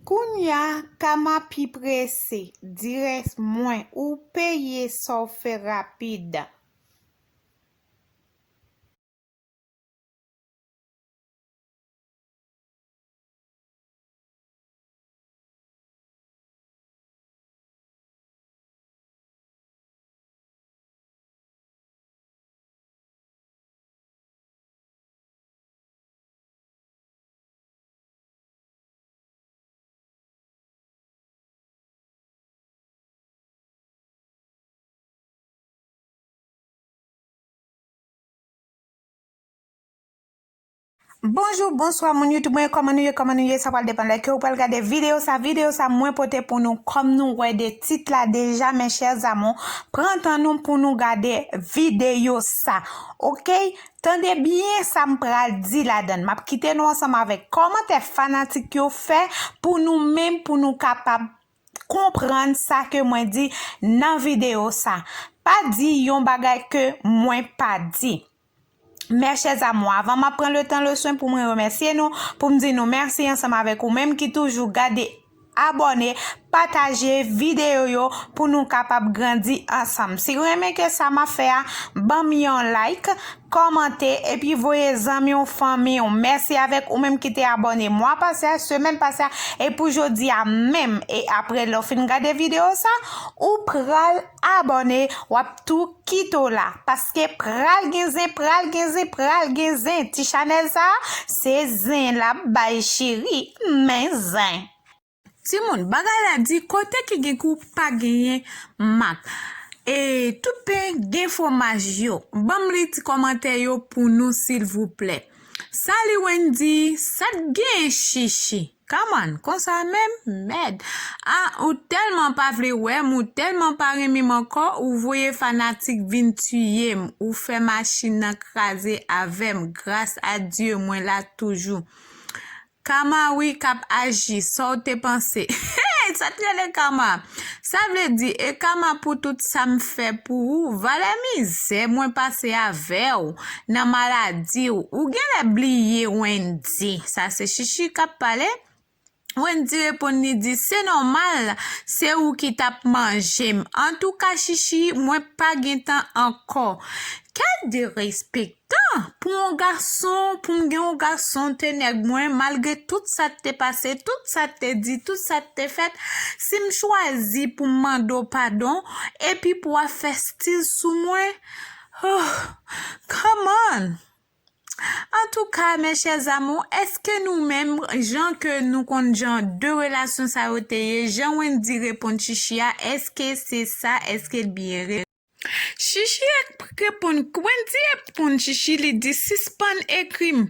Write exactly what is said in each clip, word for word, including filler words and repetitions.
Kounya, Kama pi prese, dirès mwen, ou peye sa w fè rapid. Bonjou, bonswa, moun YouTube mwen, kòman nou ye, kòman nou ye? Sa pral depann lè ke ou pral gade videyo sa. Videyo sa mwen pote pou nou, kòm nou wè de tit la deja, mes chers amours, pran tan nou pou nou gade videyo sa, oke? Tande byen sa m pral di ladan l. M ap kite nou ansanm avèk kòmantè fanatik yo fè pou nou menm, pou nou kapab konprann sa ke mwen di nan videyo sa. Pa di yon bagay ke mwen pa di. Mes chers amours, avan m ap pran le tan, le swen pou mwen remèsye nou, pou m di nou mèsi ansanm avèk ou menm ki toujou gade, abòne, pataje videyo yo pou nou kapab grandi ansanm. Si w renmen ke sa m ap fè a, ban m yon like, kòmante, epi voye zanmi w, fanmi w. Mèsi avèk ou menm ki te abòne mwa pase a, semèn pase a, e pou jodi a menm. E apre, lè w fin gade videyo sa, ou pral abòne, w ap tou kite w la. Paske pral gen zen, pral gen zen, pral gen zen. Ti chanèl sa, se zen l ap bay cheri, men zen. Timoun, bagay la di kote ki gen kou pa genyen mak. E tout pen gen fwomaj yo. Ban m li ti kòmantè yo pou nou, silvouplè. Salut Wendy, sa t gen Chichi? Come on, konsa menm? Mèd. Ah, ou tèlman pa vle wè m, ou tèlman pa renmen m ankò, ou voye fanatik vin tiye m, ou fè machin nan kraze avè m, gras a Dye, mwen la toujou. Kama wi k ap aji, sa w te panse? Hey, sa t rele kama? Sa vle di, e kama pou tout sa m fè pou ou? Valè mizè mwen pase avè w nan maladi w. Ou genlè bliye Wendy. Sa se Chichi k ap pale. Wendy reponn li di, se nòmal, se ou ki t ap manje m. Antouka, Chichi, mwen pa gen tan ankò. Quel dérespect! Tan pou yon gason, pou m gen yon gason, te nèg mwen, malgre tout sa k te pase, tout sa k te di, tout sa k te fèt, si m chwazi pou m mande w padon, epi pou w ap fè stil sou mwen, oh, come on! Antouka, mes chers amours, èske nou menm, jan ke nou konn jan de relasyon sa yo te ye, jan Wendy reponn Chichi a, èske se sa, èske l byen re-, Chichi reponn, Wendy reponn Chichi, li di, sispann ekri m.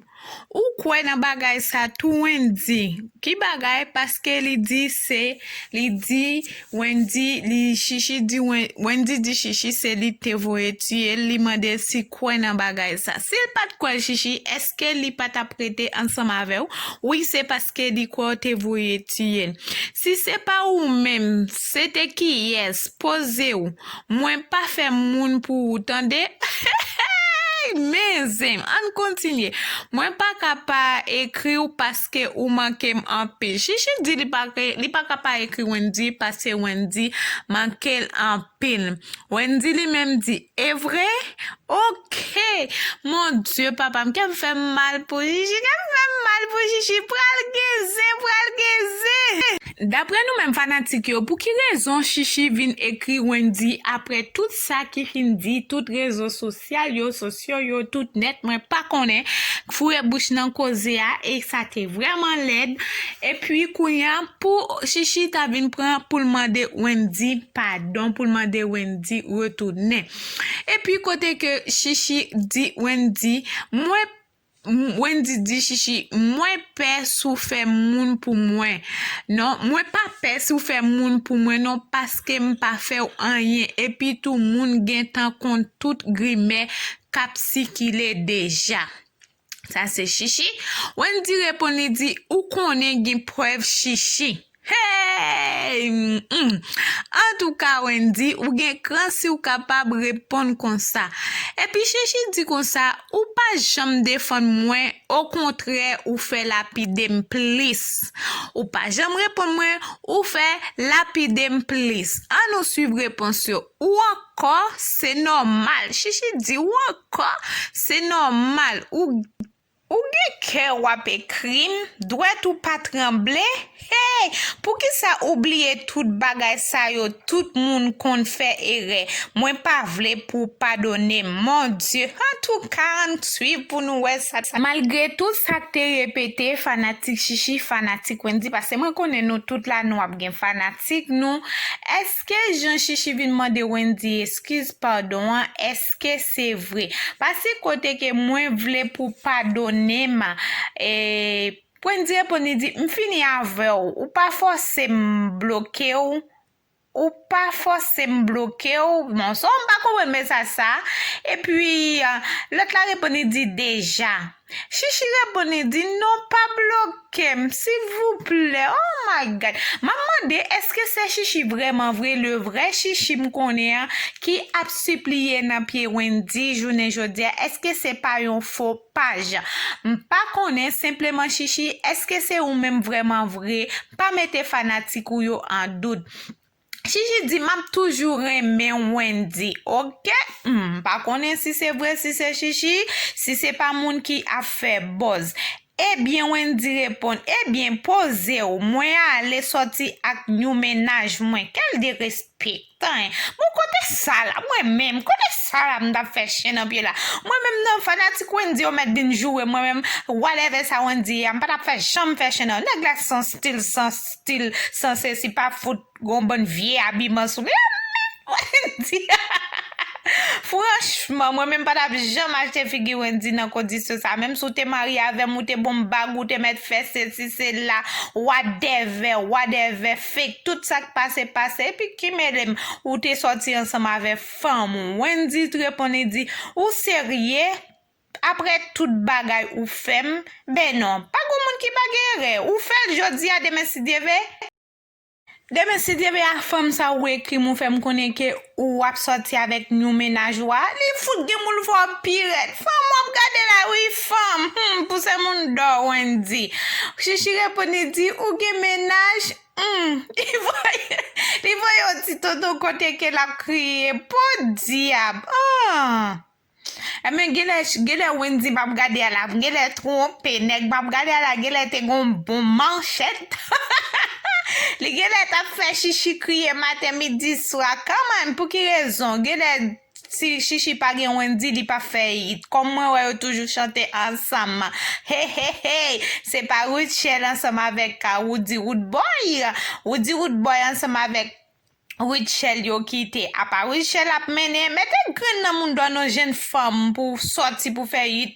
Ou kwè nan bagay sa tou, Wendy? Ki bagay? Paske li di se, li di, Wendy, li Chichi di Wen-, Wendy di Chichi se li te voye tiye l, li mande l si kwè nan bagay sa. Si l pa t kwè l, Chichi, èske li pa t ap rete ansanm avè w? Wi, se paske li kwè w te voye tiye l. Si se pa ou menm, se te kiyès? Poze w. Mwen pa fè moun pou ou, tande? Men zen m, ann kontinye. Mwen pa ka pa ekri w paske ou manke m anpil. Chichi di li pa ke, li pa ka pa ekri Wendy paske Wendy manke l anpil. Wendy li menm di, e vre? Oke. Mon Dye, papa m, kè m fè m mal pou Chichi, kè m fè m mal pou Chichi. Pral gen zen, pral gen zen. Daprè nou menm fanatik yo, pou ki rezon Chichi vin ekri Wendy apre tout sa ki fin di, tout rezo sosyal yo, sosyo yo, tout nèt, mwen pa konnen, foure bouch nan koze a, e sa te vrèman lèd. Epi kounye a, pou Chichi ta vin pran pou l mande Wendy padon, pou l mande Wendy retounen. Epi kote ke Chichi di Wendy, mwen M-, Wendy di Chichi, mwen pè si w fè moun pou mwen. Non, mwen pa pè si w fè moun pou mwen non, paske m pa fè w anyen. Epi tou, moun gentan konn tout grimè k ap sikile deja. Sa se Chichi. Wendy reponn li di, ou konnen gen prèv Chichi. Hey! Mm. Antouka, Wendy, ou gen kran si w kapab reponn konsa. Epi Chichi di konsa, ou pa janm defann mwen, okontrè, ou fè lapide m plis. Ou pa janm reponn mwen, ou fè lapide m plis. Ann nou swiv repons yo. Ou ankò, se nòmal. Chichi di, ou ankò, se nòmal. Ou Ou gen kè w ap ekri m, dwèt ou pa tranble? Hey! Poukisa ou bliye tout bagay sa yo? Tout moun konn fè erè. Mwen pa vle pou w padone m. Mon Dieu! Antouka, ann swiv pou nou wè sa. Malgre tout sa k te repete, fanatik Chichi, fanatik Wendy, paske mwen konnen nou tout la, nou ap gen fanatik nou. Èske jan Chichi vin mande Wendy eskiz, padon an, èske se vre? Pase kote ke mwen vle pou padone m. E, Wendy reponn, li di, m fini avè w. Ou pa fòse m bloke w. Ou pa fòse m bloke w. Bon, so m pa konprann mesaj sa. Epi, ah, lòt la reponn, li di, deja. Chichi reponn, li di, non, pa bloke m, silvouplè. Oh my God. M ap mande, èske se Chichi vrèman vre, le vrai Chichi m konnen an, ki ap sipliye nan pye Wendy jounen jodi a? Èske se pa yon fo paj? M pa konnen, senpleman Chichi, èske se ou menm vrèman vre? Pa mete fanatik ou yo an dout. Chichi di, m ap toujou renmen Wendy, oke? M pa konnen si se vre, si se Chichi, si se pa moun ki ap fè buzz. Ebyen, Wendy reponn, ebyen, poze w, mwen ale sòti ak new mennaj mwen. Kèl derespektan! Bon, kote sa la? Mwen menm, kote sa la m t ap fè chen nan pye la? Mwen menm nan, fanatik Wendy yo mèt vin joure mwen menm, whatever sa Wendy ye a, m pa t ap fè janm fè chen nan. Nèg la san stil, san stil, san sesi, pa fout gon bann vye abiman sou li. Mèt Wendy! Franchman, mwen menm pa t ap janm achte figi Wendy nan kondisyon sa. Menm si w te marye avè m, ou te ban m bag, ou te mèt fè sesi, sela, whatever, whatever, fake, tout sa k pase, pase. Epi ki mele m, ou te sòti ansanm avè fanm ou. Wendy t reponn, li di, ou serye? Apre tout bagay ou fè m? Ben non, pa gon moun ki pa gen erè. Ou fè l jodi a, demen si Dye vle. Demen si Dye vle, a fanm sa ou ekri m, ou fè m konnen ke ou ap sòti avèk new mennaj ou a, li fout gen moun fò pi rèd. Fanm w ap gade la wi, fanm, hmm, pou se moun dò Wendy. Chichi reponn, li di, ou gen mennaj? Hmm, li voye, li voye yon ti tonton kote ke l ap kriye, podyab. Ah! Ebyen, genlè, genlè Wendy m ap gade a la, genlè twonpe, nèg m ap gade a la, genlè te gon bon manchèt. Li genlè t ap fè Chichi kriye maten, midi, swa. Kanmenm, pou ki rezon? Genlè si Chichi pa gen Wendy, li p ap fè hit. Kòm mwen wè yo toujou chante ansanm. Hey, hey, hey! Se pa Rutshelle ansanm avèk, ah, Roody Roodboy. Roody Roodboy ansanm avèk Rutshelle yo kite. Apa Rutshelle ap mennen, mete grenn nan moun dò non, jenn fanm, pou w sòti pou fè hit,